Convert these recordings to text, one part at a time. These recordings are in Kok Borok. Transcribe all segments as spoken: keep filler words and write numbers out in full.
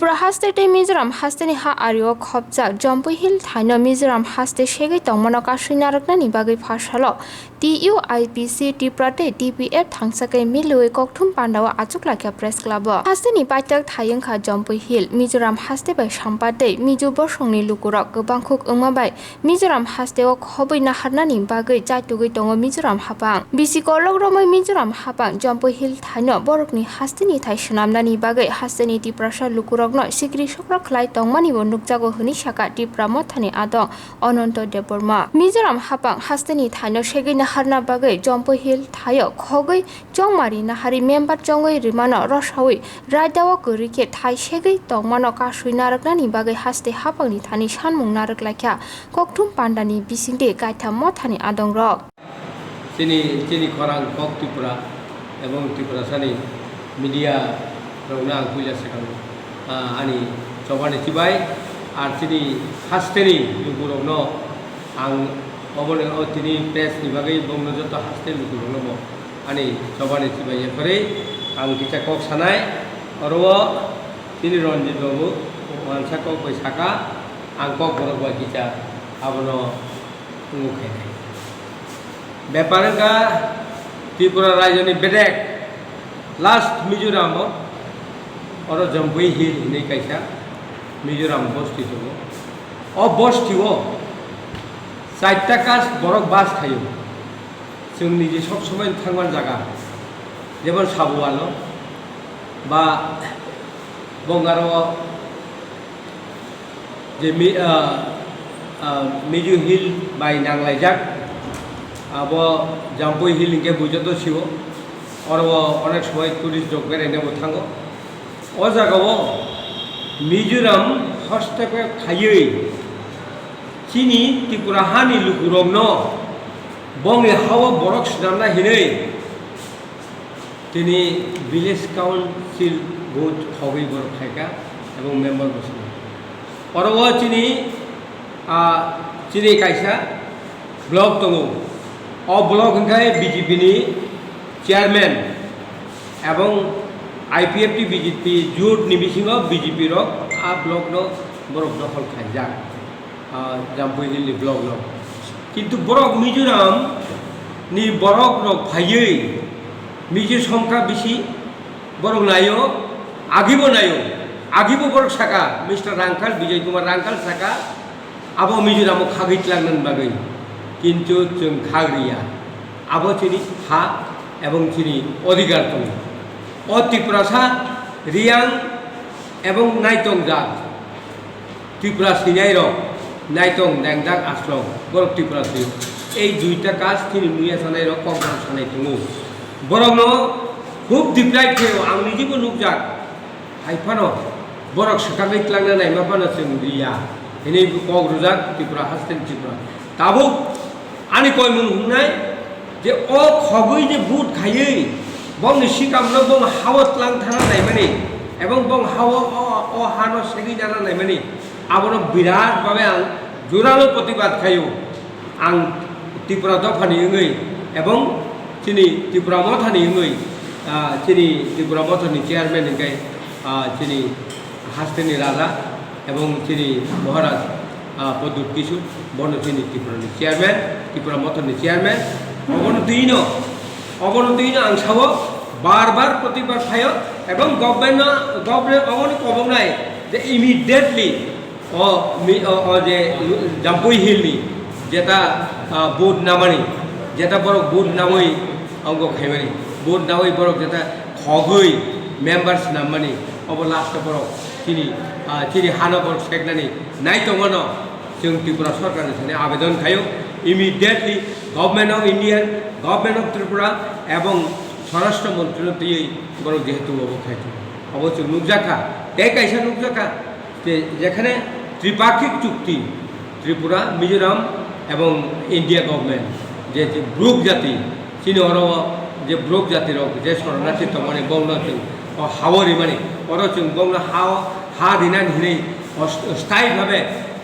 Tripura haste tei Mizoram hasteni ha ario khopjak Jampui Hill thaino Mizoram haste segwi tongmano kasui narwknani bagwi phasalo T U I P C Tripura tei T P F thangchakhe milwi kokthum pandao achuk laikha press club o. Hasteni paithak thai wngkha Jampui Hill, Mizoram haste bai sampa tei Mizo bosongni lukurok kwbangkhuk wngma bai Mizoram hasteo khobwi naharnani bagwi chaitugwi tongo Mizoram hapang. Bisi kolok romwi Mizoram hapang Jampui Hill thaino borokni hasteni thai swnamnani bagwi hasteni Tiprasa lukurokno sikri sokra khlai tongmanibo nukjago hwnwi sakha Tipra Mothani adong Ananto Debbarma. Mizoram hapang hasteni thaino segwi naharna bagwi Jampui Hill thaio khogwi chongmari nahari member chongwi rwmano rosawi raidao kwrwi khe thai segwi tongmano kasui narwknani bagwi haste hapangni thani sanmung narwk laikha kokthum pandani bisingtwi kaitham mothani adongrok. Chini, chini khorang kok Tripura ebong Tiprasani media rokno ang puila swkang, ah, ani chobani chibai, ar chini hasteni lukurokno ang oboni, o tini press ni bagwi bongno joto haste lukurokno bo ani chobani chibai yakarwi ang kisa kok sanai. Oro o chini Ranjit babu wansa kok bai saka, ang kok borok bai kisa abono wngwi khainai. Bepar wngkha Tripura rajyoni bedek last Mizoram o, oro Jampui Hill hinwi kaisa Mizoram bosti tongo. O bosti o chaita caste borok bas khaio. Chwng niji sok somoi thangmani jaga, jemon Sabuwalo ba Bongaro je Mi-, ah, ah, Mizo Hill bai nanglaijak, abo Jampui Hill hinkhe buijoto sio, oro o onek somoi tourist rok beraina bo thango. O jaga o Mizoram hostep khaiwi chini Tripura hani lukurokno bongni hao borok swnamna hinwi tini village council vote khogwi borok khaikha ebong member bo swngo. Oro o chini, ah, chini kaisa block tongo. O block hwnkhe B J P ni chairman ebong I P F T B J P jut ni bisingo B J P rok a block no borok dokhol khaijak. Ah, Jampui Hill ni block no. Kintu borok Mizoram ni borok rok phaiwi Mizo songkha bisi borok naio, agibo naio, agibo borok saka, Mister Rangkhal, Bijoy Kumar Rangkhal saka, abo Mizoram o khagwi tlangnani bagwi. Kintu chwng khagriya. Abo chini ha ebong chini odhikar tongo. O Tiprasa, Riyang ebong Naitong jat. Tripura sinai rok, Naitong, Dengdak, Aslong, borok Tripura si. Ei duita caste chini muya sanai rok kok borok sanai tongo. Borok no khub deprive khaio, ang niji bo nukjak. Hai phano borok swkagwi tlangna naima phano chwng riya hinwi kok rwjak Tripura haste ni Tripura. Tabuk ani koimung hwngnai je o khogwi je vote khaiwi bongni sikamno bong hao tlang thana naimani ebong bong hao o, o hano segwi nana naimani abono birat babe ang juralo protibad khaio. Ang Tripura dophani wngwi ebong chini Tripura mothani wngwi, ah, chini Tripura mothani chairman hwnkhe, ah, chini hasteni raja ebong chini Maharaj, ah, Pradyut Kishore, bono chini Tripura ni chairman, Tripura mothani chairman, obono twino, obono twino ang sao bar bar protibad khaio ebong government no, government obono koboknai je immediately O mi-, o, o je Jampui Hill ni jeta, ah, vote namani, jeta borok vote namwi ongko khaimani, vote namwi borok jeta khogwi members nammani, obo last o borok chini, ah, chini hano borok seknani nai tongmano chwng Tripura sorkar ni thani abedon khaio, immediately Government of India, Government of Tripura ebong Swarashtra Montri no twiwi borok jehetu obo khai tongo. Obo chwng nukjakha, tei kaisa nukjakha, je, jekhane tripakhik chukti, Tripura, Mizoram ebong India government, je, je Bruk jati, chini oro je Bruk jati rok je soronarthi tongmani, bongno chwng o hao rimani, oro chwng bongno hao, ha rinani hinwi o st-, sthayi bhabe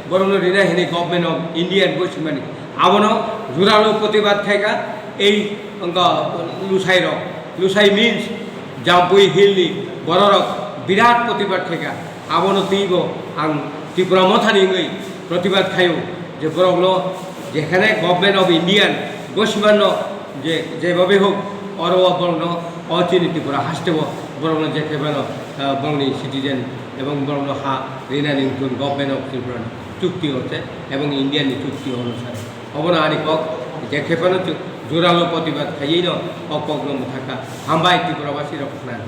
borokno rinai hinwi government of India bo swimani, abono juralo protibad khaikha ei wngkha Lusai rok, Lusai means Jampui Hill ni bororok birat protibad khaikha. Abono twibo ang Tipra Mothani wngwi protibad khaio je borokno jekhane Government of Indian gosibanno je, jebabe hok oro o borokno o chini Tripura hasteo borokno jekhebano, ah, borokni citizen ebong borokno ha rinani wngthun Government of Tripura ni chukti onse ebong India ni chukti onusare. Obono ani kok jekhebano chu-, juralo protibad khaiwi no o kokno mwthakha. Hambai Tripura basi rok khna.